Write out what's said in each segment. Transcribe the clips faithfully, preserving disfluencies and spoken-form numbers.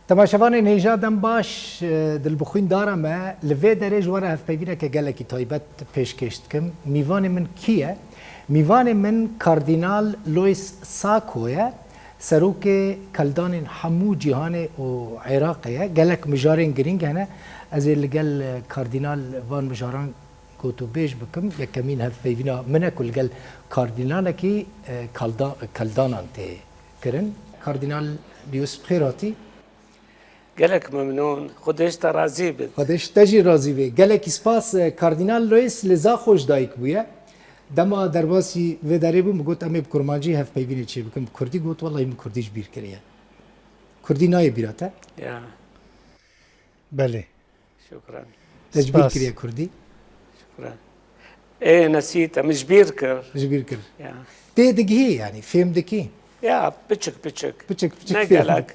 Temaşevanên hêja, dem baş, e, dilbixwîndara me, li vê derê ji we re hevpeyvîneke gelekî taybet pêşkêş dikim. Mîvanê min kî ye? Mîvanê min Kardînal Lois Sako ye, serokê keldanên hemû cîhanê û Iraqê ye. Gelek mijarên girîng hene. Ez ê li gel, e, Kardînal van mijaran gotûbêj bikim. Yekemîn hevpeyvîna min e ku li gel kardînalekî, e, kalda-, keldanan tê kirin. Kardînal Lewis, bi xêr hatî. Gelek memnûn. Xwedê ji te razî be. Xwedê ji te jî razî be. Gelekî spas. E, Kardînal Lewis li Zaxo ji dayik bûye. Dema derbasî vê derê bûm, got, "Em ê bi kurmancî hevpeyvînê çêbikin." Bi kurdî got, "Wellahî min kurdî ji bîr kiriye." Kurdî nayê bîra te? Ya. Belê. Şukran. Te ji bîr Spas. kiriye kurdî? Şukran. Ê, nesîte, min ji bîr kir. Ji bîr kir. Ya. Tê digihî, yanî fêm dikî? Ya, piçik piçik. Piçik piçik Ne fêm. gelek.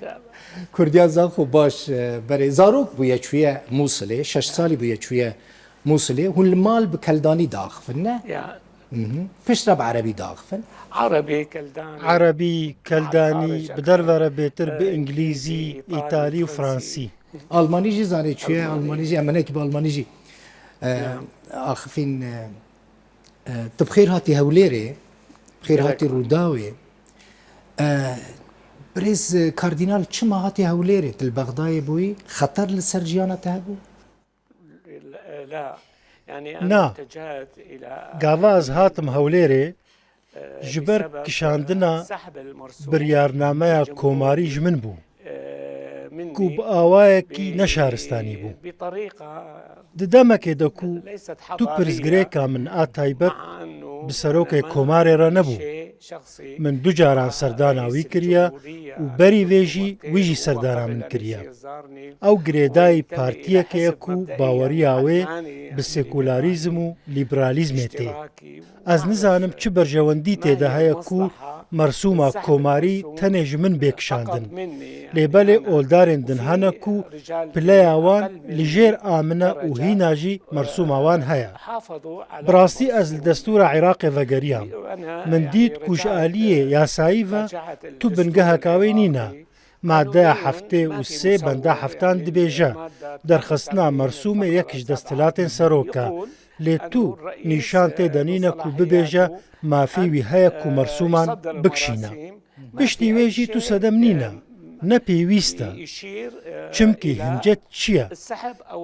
Kurdiya Zaxo baş, e, berê. Zarok bûye çûye Mûsilê, şeş salî bûye çûye Mûsilê. Hûn li mal bi keldanî diaxivin, ne? Ya. Mhm. Piştre bi erebî diaxivin? Erebî, keldanî. Erebî, keldanî, bi derve re bêtir bi e, îngilîzî, îngilîzî, îtalî û fransî. Almanî jî zanê çûye, Almanî. Almanî jî, em hinekî bi almanî jî, e, Ya. axifîn, e, e, tu bi xêr hatî Hewlêrê, bi xêr Gelek hatî Rûdawê. E, birêz, e, Kardînal, çima hatî Hewlêrê? Tu li Bexdayê bûyî, xeter li ser jiyana te hebû? La, yani Na. Gava ez hatim Hewlêrê, ji ber kişandina biryarnameya komarî ji min bû, ku bi awayekî ne şaristanî bû. Di demekê de ku tu pirsgirêka min a taybet bi serokê komarê re nebû. Min du caran serdana wî kiriye û berî vê jî wî jî serdana min kiriye. Ew girêdayî partiyeke ye ku baweriya wê bi sekularîzm û lîberalîzmê tê. Ez nizanim çi berjewendî tê de heye ku mersûma komarî tenê ji min bê kişandin. Lê belê oldarên din hene ku pileya wan li jêr a min e û hîna jî mersûma wan heye. Bi rastî ez li destûra Iraqê vegeriyam. Min dît ku ji aliyê yasayî ve tu bingeheka wê nîne. Madeya heftê û sê benda heftan dibêje, derxistina mersûmê yek ji desthilatên serok e. Lê tu nîşan tê de nîne ku bibêje mafê wî heye ku mersûman bikişîne. Piştî wê jî tu sedem nîne. Ne pêwîst e. Çimkî hincet çi ye?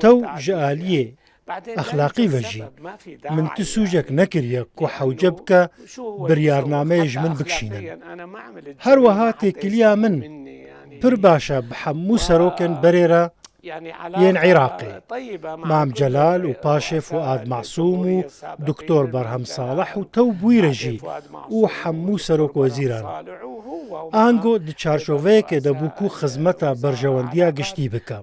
Tew ji aliyê exlaqî ve jî. Min tu sûcek nekiriye ku hewce bike biryarnameyê ji min bikişînin. Her wiha têkiliya min pir baş e bi hemû serokên berê re yên Iraqê. Mam Celal û paşê Fuad Masûm û Doktor Berhem Salih û tew bûyre jî û hemû serokwezîran. Ango di çarçoveyekê de bû ku xizmeta berjewendiya giştî bike.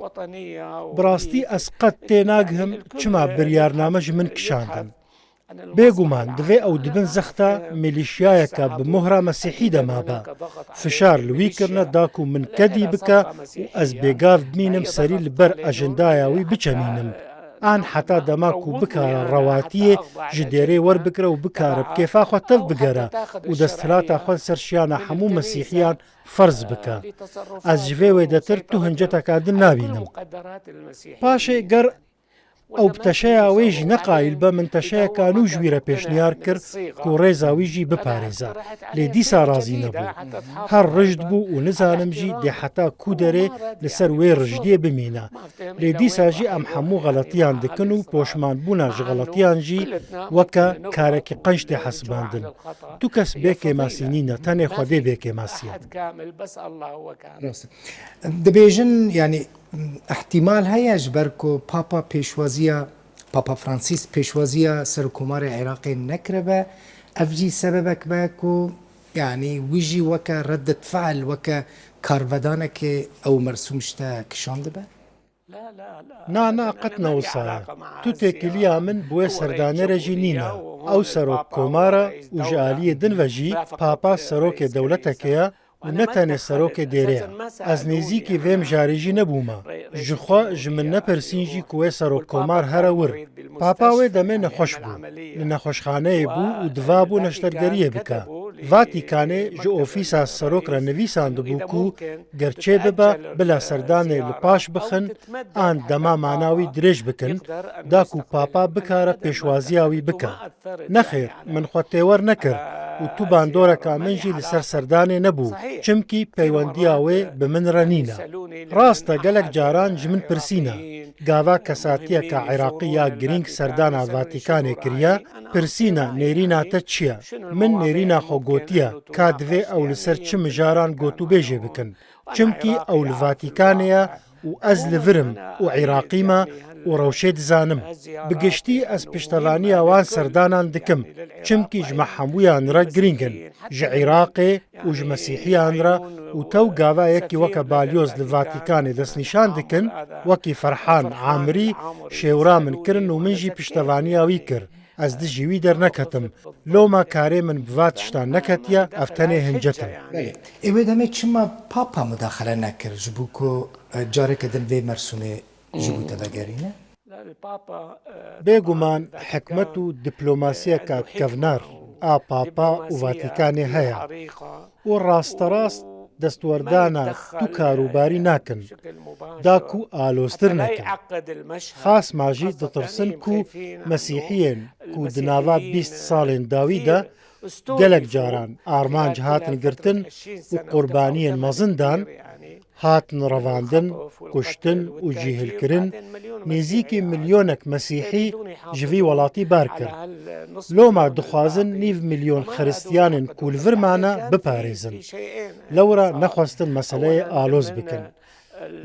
Bi rastî ez qet tê nagihim çima biryarname ji min kişandin. Bêguman divê ew di bin zexta milîşyayeke bi mohra mesîhî de mabe. Fişar li wî kirine da ku min kedî bike û ez bêgav bimînim serî li ber ajendaya wî biçemînim. An heta dema ku bikare rewatiyê ji dêrê werbigire û bikare bi kêfa xwe tev bigere û desthilata xwe li ser şiyana hemû mesîhiyan ferz bike. Ez ji vê wêdetir tu hinceteka din nabînim. Paşê ger ew bi teşeya wê jî ne qayîl be, min teşeyeka nû ji wî re pêşniyar kir ku rêza wî jî biparêze. Lê dîsa razî nebû. Her rijt bû û nizanim jî dê heta ku derê li ser wê rijdiyê bimîne. Lê dîsa jî em hemû xeletiyan dikin û poşmanbûna ji xeletiyan jî weke karekî qenc tê hesibandin. Tu kes bê kêmasî nîne, tenê Xwedê bê kêmasî ye. Rast e. Dibêjin, yanî, îhtîmal heye ji ber ku Papa pêşwaziya, Papa Fransîs pêşwaziya Serokkomarê Iraqê nekiribe, ev jî sebebek be ku, yanî, wî jî weke reddet fe'l, weke karvedanekê ew mersûm ji te kişandibe? Na, na, qet ne wisa ye. Tu têkiliya min bi wê serdanê re jî nîne. Ew serok komar e û ji aliyê din ve jî Papa serokê dewletekê ye û ne tenê serokê dêrê ye. Ez nêzîkî vê mijarê jî nebûme. Ji xwe ji min nepirsîn jî ku wê serok komar here wir. Papa wê demê nexweş bû. Li nexweşxaneyê bû û diva bû neştergeriyê bike. Vatîkanê ji ofîsa serok re nivîsandibû ku ger çêbibe bila serdanê li paş bixin an dema mana wî dirêj bikin, da ku Papa bikare pêşwaziya wî bike. Nexêr, min xwe têwer nekir û tu bandoreka min jî li ser serdanê nebû, çimkî peywendiya wê bi min re nîne. Rast e, gelek caran ji min pirsîne, gava kesatiyeka Iraqî ya girîng serdana Vatîkanê kiriye, pirsîne nêrîna te çi ye? Min nêrîna xwe gotiye, ka divê ew li ser çi mijaran gotûbêjê bikin. Çimkî ew li Vatîkanê ye û ez li vir im û Iraqî me û rewşê dizanim. Bi giştî ez piştevaniya wan serdanan dikim, çimkî ji me hemûyan re girîng in. Ji Iraqê û ji Mesîhiyan re û tew gava yekî weke balyoz li Vatîkanê destnîşan dikin, wekî Ferhan Amirî şêwra min kirin û min jî piştevaniya wî kir. Ez dijî wî derneketim. Loma karê min bi va tiştan neketiye, ev tenê hincet in. Belê. Ê wê demê çima Papa mudaxele nekir ji bo ku, e, careke din vê mersûmê ji bo te vegerîne? Bêguman hikmet û diplomasiyeka kevnar a Papa û Vatîkanê heye û rasterast destwerdana tu karûbarî nakin, da ku aloztir nekin. Xasma jî ditirsin ku Mesîhiyên ku di nava bîst salên dawî de gelek caran armanc hatin girtin û qurbaniyên mezin dan, hatin revandin, kuştin û cîhilkirin, nêzîkî milyonek Mesîhî ji vî welatî bar kir. Loma dixwazin nîv milyon Xiristiyanên ku li vir mane biparêzin. Lewra nexwestin meseleyê aloz bikin.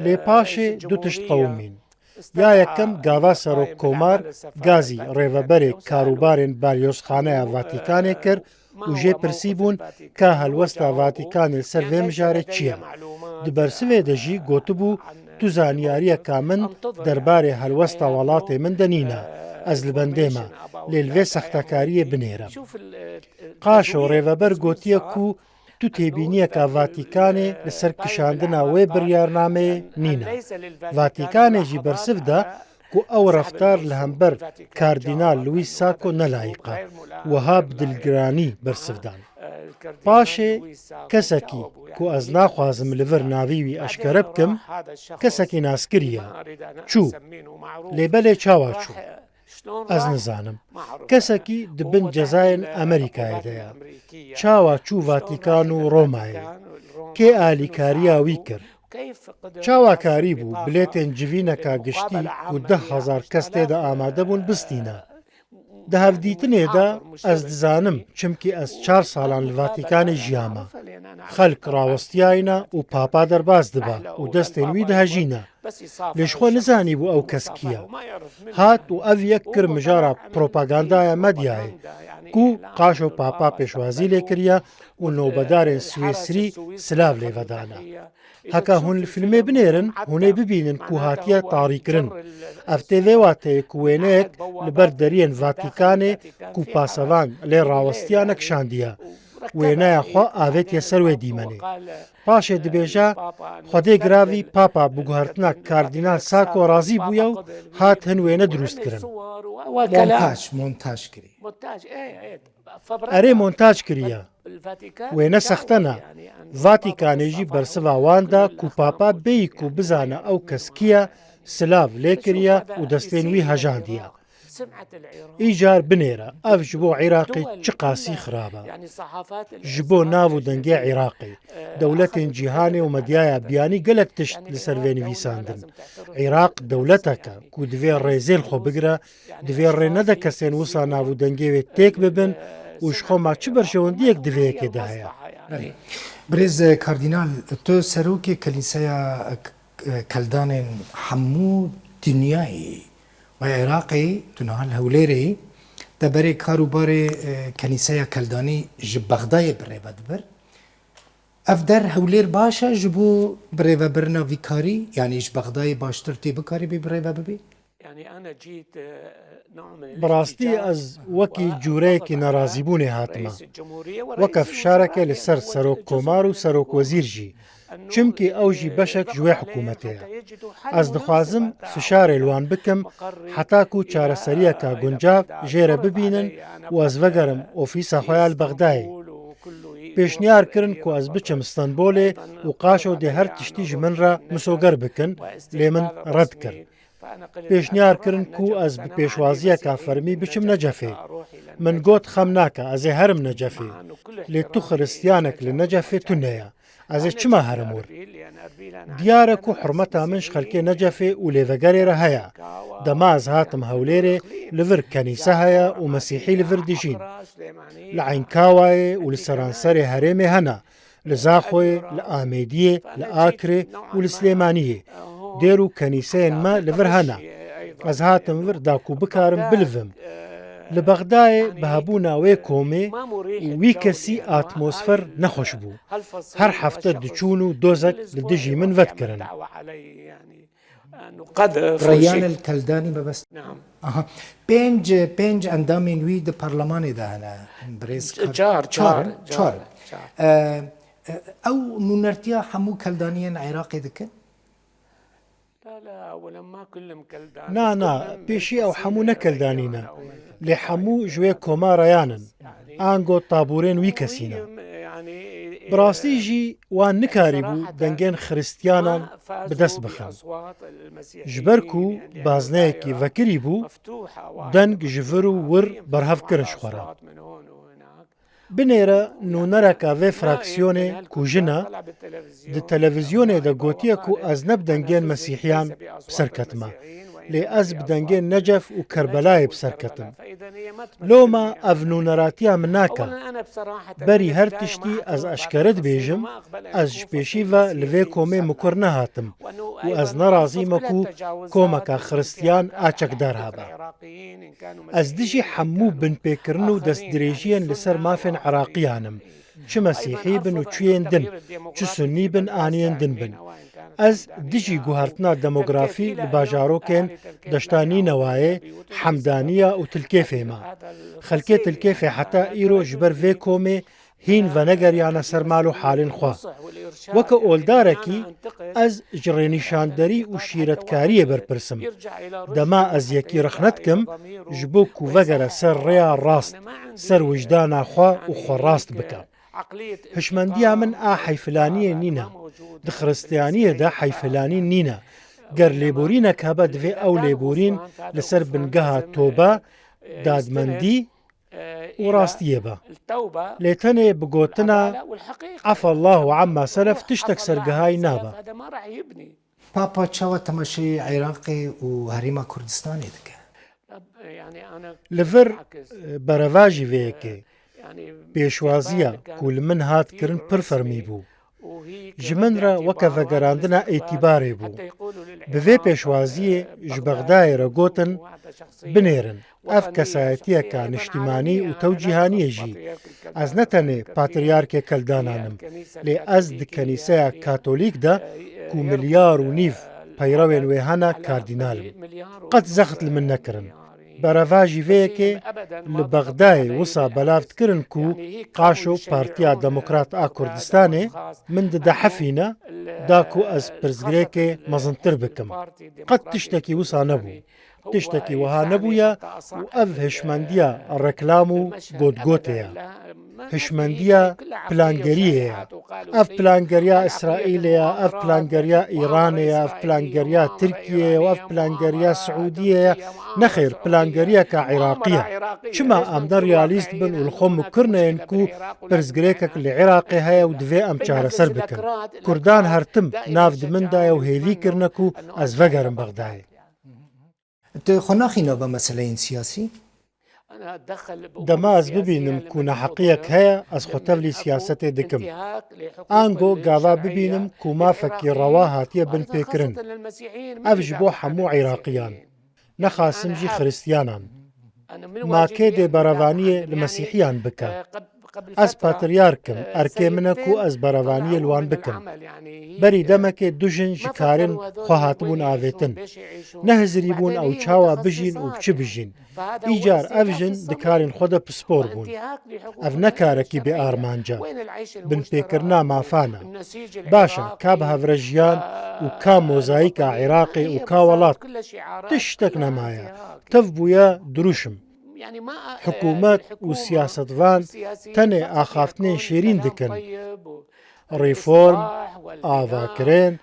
Lê paşê du tişt qewimîn. Ya yekem gava serok komar gazî rêveberê karûbarên balyozxaneya Vatîkanê kir û jê pirsîbûn ka helwesta Vatîkanê li ser vê mijarê çi ye. Di bersivê de jî gotibû, tu zanyariyeka min derbarê helwesta welatê min de nîne. Ez li bendê me, lê li vê sextekariyê binêre. Qaşo rêveber gotiye ku tu têbîniyeka Vatîkanê li ser kişandina wê biryarnameyê nîne. Vatîkanê jî bersiv da ku ew reftar li hember Kardînal Luis Sacco nelayîq e. Wiha bi dilgiranî bersiv dan. Paşê kesekî ku ez naxwazim li vir navî wî eşkere bikim, kesekî naskirî ye. Çû. Lê belê çawa çû? Ez nizanim. Kesekî di bin cezayên Amerîkayê de ye. Çawa çû Vatîkan û Romayê? Kê alîkariya wî kir? Çawa karîbû bilêtên civîneka giştî ku deh hezar kes tê de amade bûn bistîne? Di hevdîtinê de ez dizanim, çimkî ez çar salan li Vatîkanê jiyame. Xelk rawestiyayne û Papa derbas dibe û destên wî dihejîne. Lê ji xwe nizanîbû ew kes kî ye. Hat û ev yek kir mijara propagandaya medyayê, ku qaşo Papa pêşwazî lê kiriye û nobedarên Swîsrî silav lê vedane. Heke hûn li fîlmê binêrin, hûn ê bibînin ku hatiye tarîkirin. Ev tê vê wateyê ku wêneyek li ber deriyên Vatîkanê ku pasevan lê rawestiya nekişandiye. Wêneya xwe avêtiye ser wê dîmenê. Paşê dibêje, Xwedê giravî Papa bi guhertina Kardînal Sako razî bûye û hat hin wêne dirûst kirin. Montaj, montaj kirî. Erê, montaj kiriye. Wêne sexte ne. Vatîkanê jî bersiva wan da ku Papa bêyî ku bizane ew kes kî ye, silav lê kiriye û destên wî hejandiye. Îcar binêre, ev ji bo Iraqê çiqasî xirab e. Ji bo nav û dengê Iraqê, dewletên cîhanê û medyaya biyanî gelek tişt li ser vê nivîsandin. Iraq dewletek e ku divê rêzên xwe bigire, divê rê nede kesên wisa nav û dengê wê têk bibin û ji xwe ma çi berjewendiyek di vê yekê de heye? Belê. Birêz Kardînal, tu serokê Kelîseya K-, Keldanên hemû dinyayê. Wê Iraqê, tu niha li Hewlêrê, te berê kar û barê, e, Kenîseya Keldanî ji Bexdayê bi rê ve dibir. Ev der Hewlêr baş e ji bo birêvebirina vî karî, yanî ji Bexdayê baştir tê bikarî bê birêve bibê? Bi rastî ez wekî cûreyekî nerazîbûnê hatime. Weke fişareke li ser serok komar û serok wezîr jî. Çimkî ew jî beşek ji wê hikûmetê ye. Ez dixwazim fişarê li wan bikim heta ku çareseriyeka guncav jê re bibînin û ez vegerim ofîsa xwe ya li Bexdayê. Pêşniyar kirin ku ez biçim Stenbolê û Qaşo dê her tiştî ji min re misoger bikin, lê min red kir. Pêşniyar kirin ku ez bi pêşwaziyeka fermî biçim Necefê. Min got, xem nake, ez ê herim Necefê. Lê tu xiristiyanek li Necefê tune ye. Ez ê çima herim wir? Diyar e ku hurmeta min ji xelkê Necefê û lêvegerê re heye. Dema ez hatim Hewlêrê, li vir kenîse heye û mesîhî li vir dijîn. Li Eynkawayê û li seranserê herêmê hene. Li Zaxoyê, li Amêdiyê, li Akrê û li Silêmaniyê. Dêr û kenîseyên me li vir hene. Ez hatim vir da ku bikarim bilivim. Li Bexdayê bi hebûna wê komê û wî kesî atmosfer nexweş bû. Her hefte diçûn û dozek li dijî min vedikirin. Reyyan el Keldanî mebest. Aha. Pênc, pênc endamên wî di parlemanê de hene. Birêz Kar-, Çar, çar, çar, çar. Çar. E, e, ew nûnertiya hemû keldaniyên Iraqê dikin? Na, na, pêşî ew hemû ne keldanî ne. Lê hemû ji wê koma Reyyan in. Ango tabûrên wî kesî ne. Bi rastî jî wan nikarîbû dengên xiristiyanan bi dest bixin. Ji ber ku bazneyekî vekirî bû, deng ji vir û wir berhev kirin ji xwe re. Binêre nûnereka vê fraksiyonê ku jin e, di televîzyonê de gotiye ku ez ne bi dengên mesîhiyan bi ser ketime, lê ez bi dengên Necef û Kerbelayê bi ser ketim. Loma ev nûneratiya min nake. Berî her tiştî ez eşkere dibêjim, ez ji pêşî ve li vê komê mikur nehatim û ez nerazî me ku komeka xiristiyan a çekdar habe. Ez dijî hemû binpêkirin û destdirêjiyên li ser mafên Iraqiyan im. Çi mesîhî bin û çi yên din, çi sunnî bin an yên din bin. Ez dijî guhertina demografî li bajarokên deşta Nînewayê, Hemdaniya û Tilkêfê me. Xelkê Tilkêfê heta îro ji ber vê komê hîn venegeriyane ser mal û halên xwe. Weke oldarekî, ez ji rênîşanderî û şîretkariyê berpirs im. Dema ez yekî rexne dikim, ji bo ku vegere ser rêya rast, ser wijdana xwe û xwe rast bike. Hişmendiya min a heyfilaniyê nîne. Di xiristiyaniyê de heyfilanî nîne. Ger lêborînek hebe, divê ew lêborîn li ser bingeha tobe, dadmendî û rastiyê be. Lê tenê bi gotina "Afallahu amma selef" tiştek sergihayî nabe. Papa çawa temaşeyê Iraqê û Herêma Kurdistanê dike? Li vir, e, berevajî vê yekê. Pêşwaziya ku li min hat kirin pir fermî bû. Ji min re weke vegerandina îtîbarê bû. Bi vê pêşwaziyê ji Bexdayê re gotin, "Binêrin, ev kesayetiyeka niştimanî û tewcîhanî ye jî. Ez ne tenê patriyarkê keldanan im, lê ez di kenîseya katolîk de ku milyar û nîv peyrewên wê hene, kardînal im." Qet zext li min nekirin. Berevajî vê yekê, li Bexdayê wisa belav dikirin ku Qaşo Partiya Demokrat a Kurdistanê min dide hefîne, da ku ez pirsgirêkê mezintir bikim. Qet tiştekî wisa nebû. Tiştekî wiha nebûye û ev hişmendiya reklam û gotgotê ye. Hişmendiya plangeriyê ye. Ev plangeriya Îsraîlê ye, ev plangeriya Îranê ye, ev plangeriya Tirkiyeyê ye, ev plangeriya Siûdiyê ye. Nexêr, plangeriyeke Iraqî ye. Çima em ne realîst bin û li xwe mukir neyên ku pirsgirêkek li Iraqê heye û divê em çareser bikin? Kurdan her tim nav di min de ye û hêvî kirine ku ez vegerim Bexdayê. Tu xwe naxîne be meseleyên siyasî? Dema ez bibînim ku neheqiyek heye, ez xwe tevlî siyasetê dikim. Ango gava bibînim ku mafekî rewa hatiye binpêkirin. Ev ji bo hemû Iraqiyan. Nexasim jî Xiristiyanan. Ma kê dê berevaniyê li Mesîhiyan bike? Ez patriyark im, erkê min e ku ez berevaniyê li wan bikim. Berî demekê du jin ji karên xwe hatibûn avêtin. Nehizirîbûn ew çawa bijîn û bi çi bijîn. Îcar ev jin di karên xwe de pispor bûn. Ev ne karekî bê armanc e. Binpêkirina mafan e. Baş e, ka bi hev re jiyan û ka mozayîka Iraqê û ka welat. Tiştek nemaye. Tev bûye dirûşim. Hikûmet û siyasetvan tenê axaftinên şêrîn dikin. Reform, avakirin,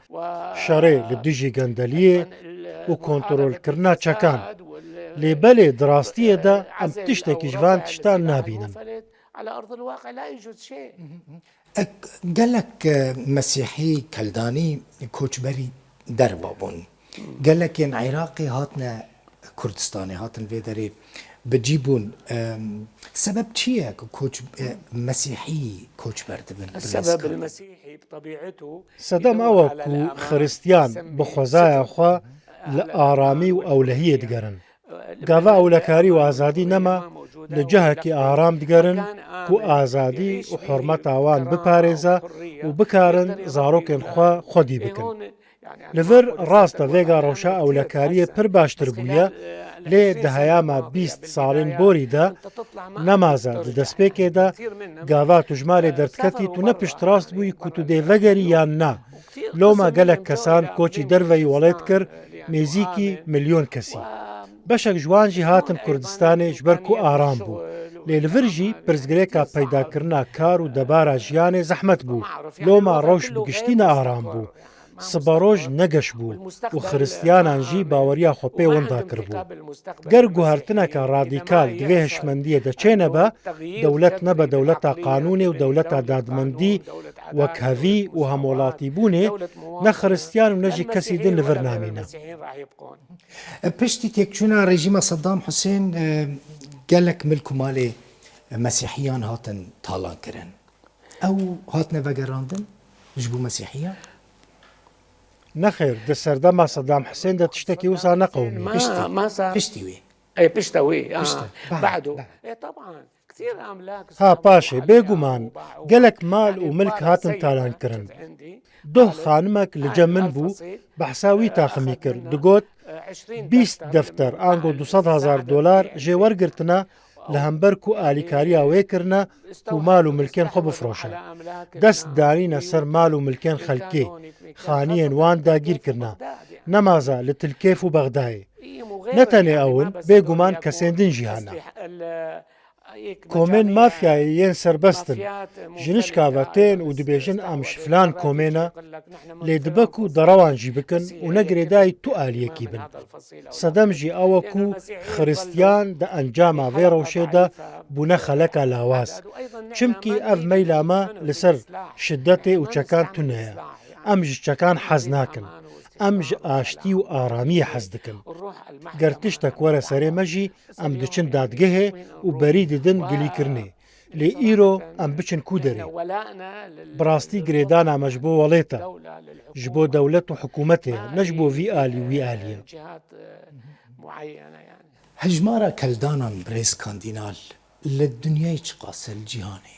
şerê li dijî gendeliyê û kontrolkirina çekan. Lê belê di rastiyê de em tiştekî ji van tiştan nabînin. Ek-, gelek, e, Mesîhî, Keldanî koçberî derve bûn. Gelekên Iraqê hatine Kurdistanê, hatin vê derê bi cî bûn. Em, sebeb çi ye ku koç-, e, Mesîhî koçber dibin? Sedem ew e ku Xiristiyan bi xwezaya xwe li aramî û ewlehiyê digerin. Gava ewlekarî û azadî nema, li cihekî aram digerin ku azadî û hurmeta wan biparêze û bikarin zarokên xwe xwedî bikin. Li vir rast e vêga rewşa ewlekariyê pir baştir bûye, lê di heyama bîst salên borî de nemaze di destpêkê de gava tu ji malê derdiketî, tu ne piştrast bûyî ku tu dê vegerî yan na. Loma gelek kesan koçî derveyî welêt kir, nêzîkî milyon kesî. Beşek ji wan jî hatin Kurdistanê ji ber ku aram bû. Lê li vir jî pirsgirêka peydakirina kar û debara jiyanê zehmet bû. Loma rewş bi giştî ne aram bû. Siberoj ne geş bû û Xiristiyanan jî baweriya xwe pê winda kiribû. Ger guhertineke radîkal di vê hişmendiyê de çênebe, dewlet nebe dewleta qanûnê û dewleta dadmendî, wekhevî û hemwelatîbûnê, ne Xiristiyan û ne jî kesî din li vir namîne. Piştî têkçûna rejîma Saddam Husên, e, gelek milk û malê Mesîhiyan hatin talan kirin. Ew hatine vegerandin ji bo Mesîhiyan? Nexêr, di serdema Saddam Husên de tiştekî wisa neqewimî. Piştî, piştî wê. Ê, pişta wî, Pişta, ah, bad, bado. Bad. Ê, teban, ktir emlak. Ha, paşê, bêguman, gelek mal û milk hatin talan kirin. Doh xanimek li cem min bû, behsa wî taximî kir. Digot, bîst defter, ango du sed hezar dolar jê wergirtine, li hember ku alîkariya wê kirine, ku mal û milkên xwe bifroşe. Dest danîne ser mal û milkên xelkê, xaniyên wan dagîr kirine. Nemaze li Tilkêf û Bexdayê. Ne tenê ew in, bêguman kesên din jî hene. Komên mafyayê yên serbest in. Ji nişka ve tên û dibêjin em ji filan komê ne, lê dibe ku derewan jî bikin û ne girêdayî tu aliyekî bin. Sedem jî ew e ku Xiristiyan di encama vê rewşê de bûne xeleka lawaz. Çimkî ev meyla me li ser şidetê û çekan tune ye. Em ji çekan hez nakin. Em ji aştî û aramiyê hez dikin. Ger tiştek were serê me jî, em diçin dadgehê û berî didin gilîkirinê. Lê îro em biçin ku derê? Bi rastî girêdana me ji bo welêt e. Ji bo dewlet û hikûmetê ye, ne ji bo vî alî û wî alî ye. Hejmara keldanan, birêz Kandînal, li dinyayê çiqas e, li cîhanê?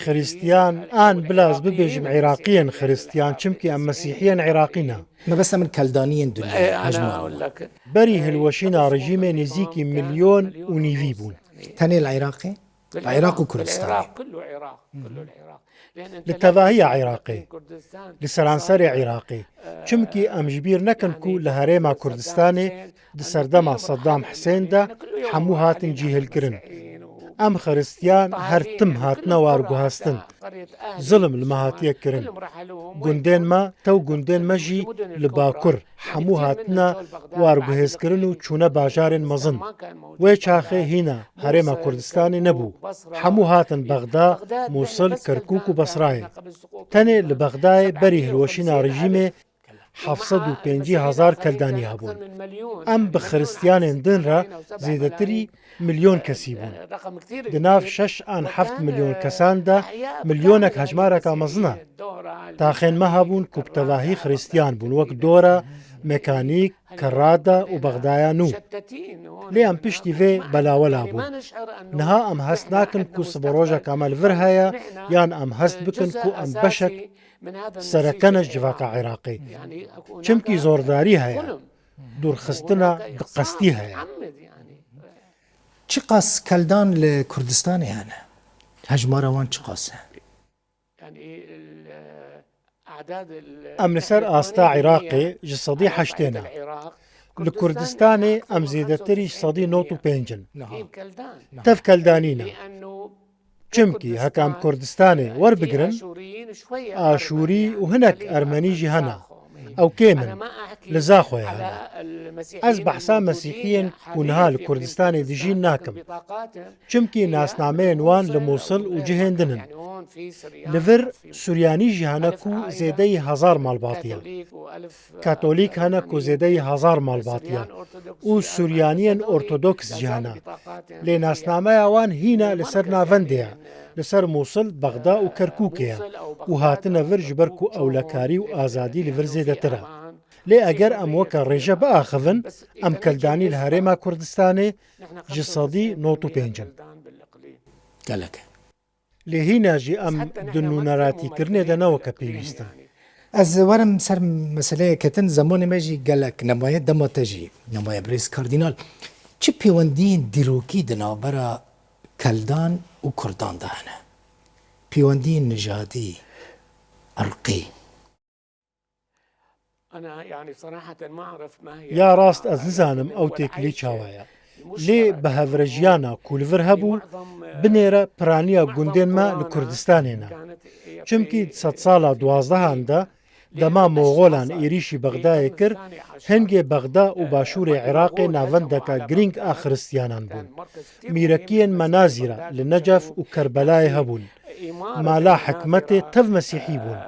Xiristiyan, an bila ez bibêjim Iraqiyên Xiristiyan, çimkî em Mesîhiyên Iraqî ne. Mebesta min keldaniyên dinyayê, hejmara wan. Berî hilweşîna rejîmê nêzîkî milyon û nîvî bûn. Tenê li Iraqê? Li Iraq û Kurdistanê. Li tevahiya Iraqê. Li seranserê Iraqê. Çimkî em ji bîr nekin ku li Herêma Kurdistanê di serdema Saddam Husên de hemû hatin cîhilkirin. Em Xiristiyan her tim hatine warguhastin. Zilim li me hatiye kirin. Gundên me, tew gundên me jî li Bakur, hemû hatine warguhêzkirin û çûne bajarên mezin. Wê çaxê hîna Herêma Kurdistanê nebû. Hemû hatin Bexda, Mûsil, Kerkûk û Besrayê. Tenê li Bexdayê berî hilweşîna rejîmê heft sed û pêncî hezar keldanî hebûn. Em bi Xiristiyanên din re zêdetirî milyon kesî bûn. Di nav şeş an heft milyon kesan de milyonek hejmareka mezin e. Taxên me hebûn ku bi tevahî Xiristiyan bûn, wek Dora, Mekanîk, Kerrada û Bexdaya nû. Lê em piştî vê belawela bûn. Niha em hest nakin ku siberojeka me li vir heye, yan em hest bikin ku em beşek sereke ne ji civaka Iraqê. Çimkî zordarî heye. Dûrxistina bi qestî heye. Çiqas keldan li Kurdistanê hene? Hejmara wan çiqas e? Em li ser asta Iraqê ji sedî heştê ne. Li Kurdistanê em zêdetirî sedî nod û pênc in. Niha. Niha. Tev keldanî ne. Çimkî heka em Kurdistanê werbigirin, Aşûrî û hinek Ermenî jî hene. Ew kêm in. Li Zaxoyê hene. Ez behsa Mesîhiyên ku niha li Kurdistanê dijîn nakim. Çimkî nasnameyên wan li Mûsil û cihên din in. Li vir Suryanî jî hene ku zêdeyî hezar malbatî ye. Katolîk hene ku zêdeyî hezar malbatî ye û Suryaniyên Ortodoks jî hene. Lê nasnameya wan hîna li ser navendê ye, li ser Mûsil, Bexda û Kerkûkê ye û hatine vir ji ber ku ewlekarî û azadî li vir zêdetir e. Lê eger em weke rêje biaxivin, em keldanî li Herêma Kurdistanê ji sedî nod û pênc in. Gelek e. Lê hîna jî em di nûneratîkirinê de ne weke pêwîst in. Ez werim ser meseleyê ketin, zemanê me jî gelek nemaye, dema te jî nemaye birêz Kardînal. Çi pêwendiyên dîrokî di navbera Keldan û Kurdan de hene? Pêwendiyên nijadî, irqî. Ya rast ez nizanim ew têkilî çawa ye. Lê bi hevrejiyana ku li vir hebû, binêre piraniya gundên me li Kurdistanê ne. Çimkî di sedsala duwazdehan de dema Moxolan êrîşî Bexdayê kir, hingê Bexda û başûrê Iraqê navendeka girîng a xiristiyanan bûn. Mîrekiyên Menazîra li Necef û Kerbelayê hebûn. Mala hikmetê tev mesîhî bûn.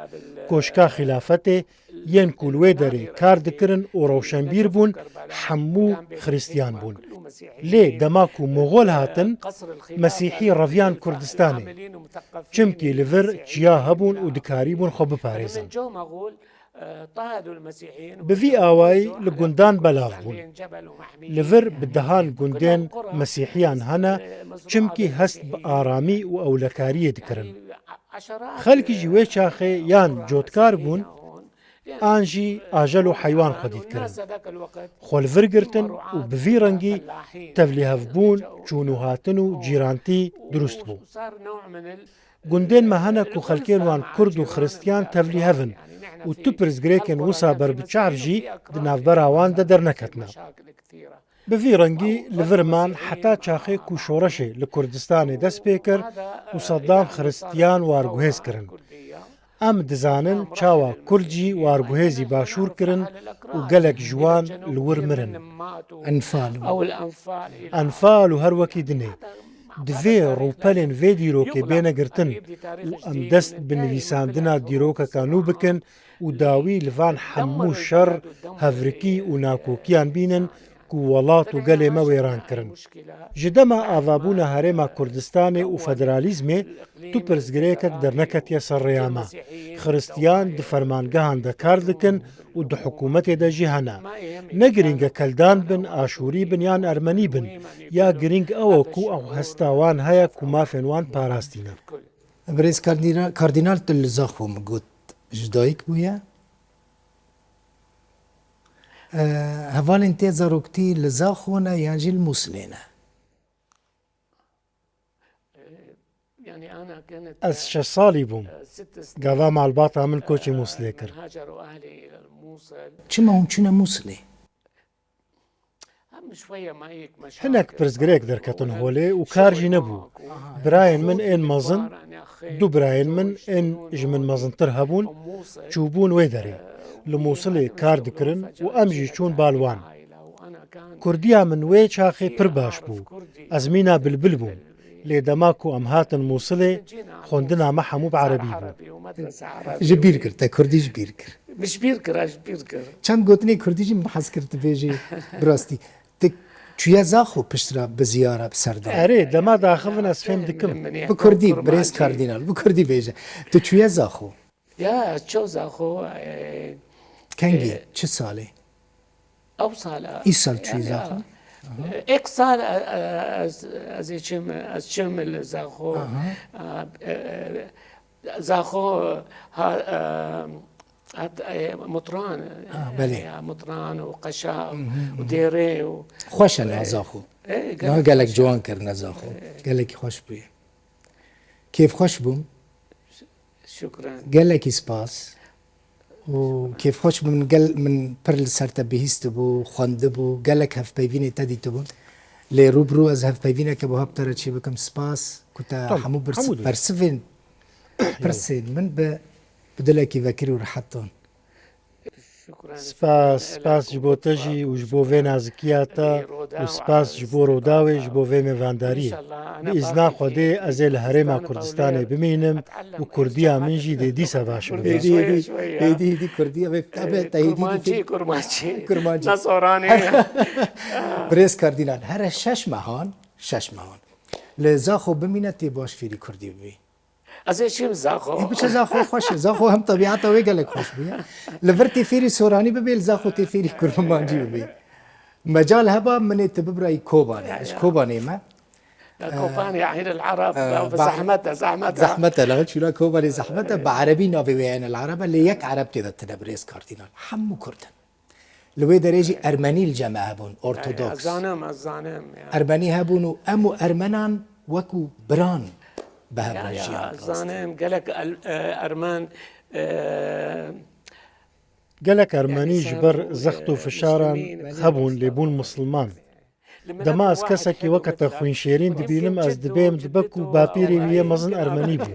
Koşka xîlafetê yên ku li wê derê kar dikirin û rewşenbîr bûn, hemû xiristiyan bûn. Lê dema ku Moxol hatin, mesîhî reviyan Kurdistanê. Çimkî li vir çiya hebûn û dikarîbûn xwe biparêzin. Bi vî awayî li gundan belav bûn. Li vir bi dehan gundên mesîhiyan hene, çimkî hest bi aramî û ewlekariyê dikirin. Xelkî jî wê çaxê yan cotkar bûn, an jî ajel û heywan xwedî dikirin. Xwe li vir girtin û bi vî rengî tevlîhevbûn, çûn û hatin û cîrantî dirust bû. Gundên me hene ku xelkên wan kurd û xiristiyan tevlîhev in û tu pirsgirêkên wisa ber bi çav jî di navbera wan de derneketine. Bi vî rengî li vir man heta çaxê ku şoreşê li Kurdistanê dest pê kir û Seddam xiristiyan warguhêz kirin. Em dizanin çawa kurd jî warguhêzî başûr kirin û gelek ji wan li wir mirin. Enfal. Enfal û her wekî dinê. Divê rûpelên vê dîrokê bêne girtin û em dest bi nivîsandina dîrokeka nû bikin û dawî li van hemû şer, hevrikî û nakokiyan bînin ku welat û gelê me wêran kirin. Ji dema avabûna Herêma Kurdistanê û federalîzmê tu pirsgirêkek derneketiye ser rêya me. Xiristiyan di fermangehan de kar dikin û di hikûmetê de jî hene. Ne girîng e keldan bin, aşûrî bin yan ermenî bin. Ya girîng ew e ku ew hesta wan heye ku mafên wan parastîne. Birêz Kardîna-, Kardînal, tu li Zaxo min got ji dayik bûye. E, hevalên te zaroktî li Zaxo ne yan jî li Mûsilê ne? Ez şeş salî bûm. Gava malbata min koçî Mûsilê kir. Çima hûn çûne Mûsilê? Hinek pirsgirêk derketin holê û kar jî nebû. Birayên min ên mezin, du birayên min ên ji min mezintir hebûn, çûbûn wê derê. Li Mûsilê kar dikirin û em jî çûn bal wan. Kurdiya min wê çaxê pir baş bû. Ez mîna bilbil bûm. Lê dema ku em hatin Mûsilê, xwendina me hemû bi erebî bû. Ji bîr kir, te kurdî ji bîr kir. Min ji bîr kir, ez ji bîr kir. Çend gotinê kurdî jî min hez kir tu bêjî bi rastî. Tu çûye Zaxo piştre bi ziyara bi ser de? Erê, dema daxivin ez fêm dikim. Bi kurdî, birêz Kardînal, bi kurdî bêje. Tu çûye Zaxo? Ya, ez çû Zaxo, e, Kengî, e, çi salê? Ew sal e. Îsal çûyî Zaxo? E, ek sal, e, e, ez, ez ê çim, ez çim li Zaxo. Aha. E, e, Zaxo, ha, e, hat, e, Mutran, Ah, belê. Ya, Mutran û Qeşa Mhm, û mhm. Dêrê û Xweş e niha Zaxo. E, Niha gelek gelek xweş e. Ciwan kirine Zaxo. E. Gelekî xweş bûye. Kêfxweş bûm. Şukran. Gelekî spas. û kêfxweş bûm. Min gel, min pir li ser te bihîstibû, xwendibû, gelek hevpeyvînê te dîtibûn. Lê rû bi rû ez hevpeyvîneke buha bi te re çê bikim. Spas ku te Tamam, hemû birs-, hemû dibe. bersivên, pirsên min bi, bi dilekî vekirî û rehet dan. Spas, spas ji bo te jî û ji bo vê nazikiya te û spas ji bo Rûdawê, ji bo vê mêvandariyê. Bi îzna Xwedê ez ê li Herêma Kurdistanê bimînim û kurdiya min jî dê dîsa baş bibe. Êdî, êdî, êdî, êdî kurdiya, ê, te êdî, êdî, Kurmancî, Kurmancî. Kurmancî. Ne soranê. Birêz Kardînal, here şeş mehan, şeş mehan. Li Zaxo bimîne tê baş fêrî kurdî bibî. Ez ê çim Zaxo. Ê, biçe Zaxo xweş e. Zaxo hem tebîata wê gelek xweş bûye. Li vir tê fêrî soranî bibê, li Zaxo tê fêrî kurmancî bibê. Mecal heba min ê tu bibirayî Kobanê. Ya, Ez ya. Kobanê me. Ya, Kobanê, Eyn el Arab, Ee, ya, ba-, zehmet e, zehmet e. Zehmet e, la çûna Kobanê zehmet e. Bi erebî navê wê Eyn el Arab e, lê yek ereb tê de tine birêz Kardînal. Hemû kurd in. Li wê derê jî ermenî li cem me hebûn, ortodoks. Ez zanim, ez zanim, ya. Ermenî hebûn û em û ermenan wekû biran bi hev Ya, re ya, jiyan ez rast. zanim, gelek el-, e, ermen, e, Gelek ermenî ji ber zext û fişaran hebûn, lê bûn misilman. Dema ez kesekî weke te xwînşêrîn dibînim, ez dibêm dibe ku bapîrê wî yê mezin ermenî bû.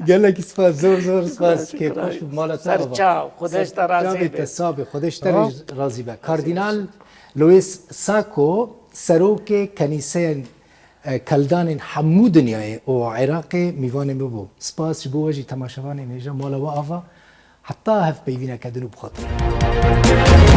Gelekî spas, zor zor spas. Kêfxweş bû, mala te ava. Ser çav, Xwedê ji te razî be. Te sax be, Xwedê ji te razî be. Kardînal Luis Sacco, serokê kenîseyên, e, keldanên hemû dinyayê û Iraqê mîvanê min bû. Spas ji bo we jî, temaşevanên hêja, mala we ava. Heta hevpeyvîneke din û bi xatirê.